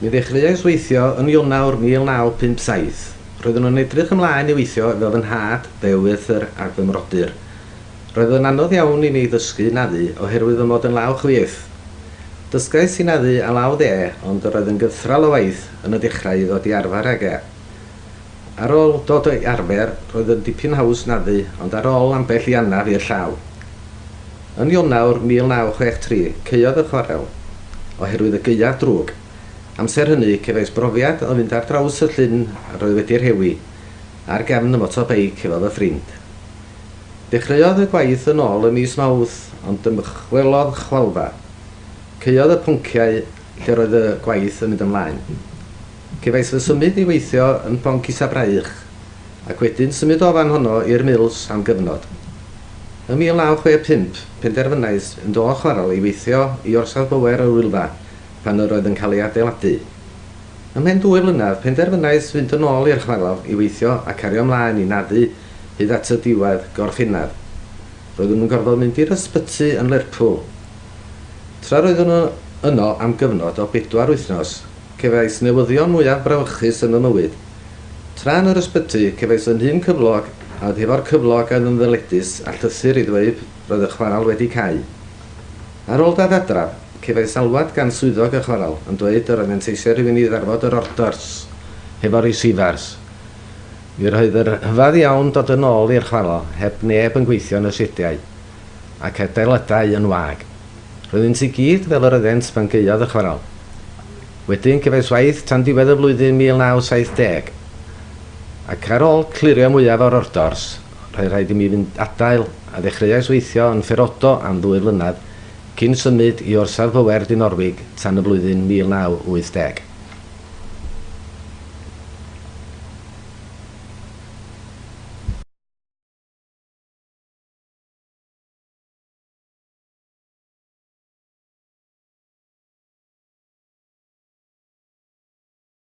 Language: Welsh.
Mi ddechreuais weithio yn Ionawr 1957. Roeddwn yn edrych ymlaen i weithio efo fy nhad, fy ewythr a fy mrodyr. Roedd yn anodd iawn i mi ddysgu naddu oherwydd fy mod yn law chwith. Dysgais i naddu â law dde ond yr oedd yn gythral o waith yn y dechrau i ddod i arfer ag e. Ar ôl dod i arfer, roedd yn dipyn haws naddu ond ar ôl ambell i anaf i'r llaw. Yn Ionawr 1963, caeodd y chwarel oherwydd y gaeaf drwg. Amser hynny, cefais brofiad o fynd ar draws y llyn a roedd wedi rhewi, ar gefn y motobeic efo fy ffrind. Dechreuodd y gwaith yn ôl ym mis Mawrth, ond dymchwelodd chwalfa. Caeodd y ponciau lle roedd y gwaith yn mynd ymlaen. Cefais fy symud i weithio yn Ponc Isa Braich, ac wedyn symud o fan honno i'r Mills am gyfnod. Ym 1965, penderfynais fynd o chwarel i weithio i orsaf Bower yr Wylfa, pan yr oedd yn cael ei adeiladu. Ymhen 2 flynedd, penderfynais fynd yn ôl i'r chwarel i weithio a cario ymlaen i naddu hyd at y diwedd Gorffennaf. Roeddwn yn gorfod mynd i'r ysbyty yn Lerpwl. Tra roeddwn yno am gyfnod o 4 wythnos, cefais newyddion mwyaf brawychus yn fy mywyd. Tra yn yr ysbyty, cefais fy nhyn cyflog a oedd hefo'r cyflog oedd yn ddyledus a llythyr i ddweud roedd y chwarel wedi cau. Ar ôl dad adra, cefais alwad gan swyddog y chwarel yn dweud yr oeddent eisiau rhywun i ddarfod yr ordors hefo'r receivers. Mi roedd yr rhyfedd iawn dod yn ôl i'r chwarel heb neb yn gweithio yn y siediau ac adeiladau yn wag. Roeddynt i gyd fel yr oeddent pan gaeodd y chwarel. Wedyn cefais waith tan diwedd y flwyddyn 1970 ac ar ôl clirio mwyaf o'r ordors, roedd rhaid i mi fynd adael a ddechreuais weithio yn Ferodo am 2 flynedd cyn symud i orsaf Bower Dinorwig tan y flwyddyn 1980.